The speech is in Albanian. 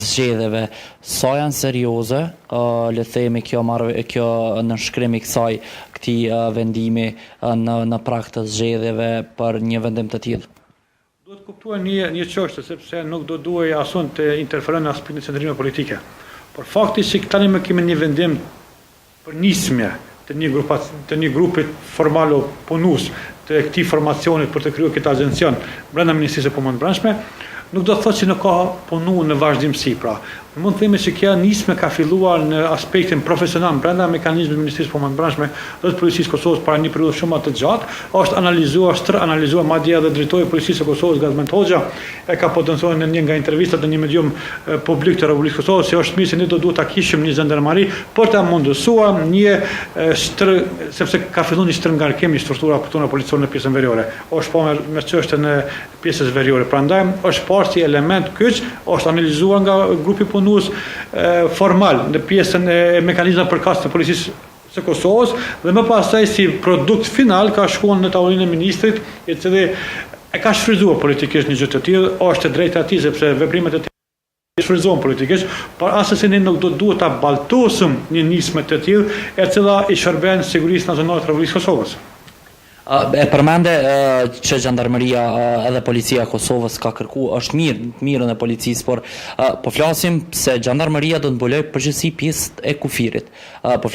Zgjedhjeve, sa janë serioze, le të themi kjo marrë kjo nënshkrim i kësaj këtij vendimi në në prag të zgjedhjeve për një vendim të tillë? Duhet kuptuar një një çështje sepse nuk do duhej as unë të interferoj në aspektin e qëndrimeve politike. Por fakti që tani më kemi një vendim për nismje të një grupa, të një grupi formal punues të këtij formacionit për të krijuar këtë agjencion brenda Ministrisë së Punëve të Brendshme, nuk do të thotë që nuk ka punu në vazhdimësi. Pra, mund të themi që kjo nismë ka filluar në aspektin profesional brenda mekanizmit të Ministrisë së Punëve të Brendshme dhe të Policisë së Kosovës para një periudhe shumë më të gjatë, është analizuar, stër analizuar madje edhe drejtori i Policisë së Kosovës Gazmend Hoxha e ka potencuar në një nga intervistat në një medium publik të Republikës së Kosovës se është mirë se ne do duhet ta kishim një xhandarmëri për ta mundësuar një shtr sepse ka filluar një stërngarkim i strukturave tona policore në pjesën veriore. Është po me, me çështjen e pjesës veriore. Prandaj është parë si element kyç, është analizuar nga grupi punues formal në pjesën e mekanizmave përkatës të policisë së Kosovës dhe më pastaj si produkt final ka shkuar në tavolinën e ministrit, i cili e ka shfrytëzuar politikisht një gjë të tillë, është e drejta e tij sepse veprimet e tij shfrytëzohen politikisht, por asesi ne nuk do duhet ta baltosim një nismë të tillë e cila i shërben sigurisë nacionale të Republikës së Kosovës. E përmende që xhandarmëria edhe policia e Kosovës ka kërku, është mirë, në të mirën e policisë, por po flasim se xhandarmëria do të mbulojë përgjithësi pjesët e kufirit. Po flasim.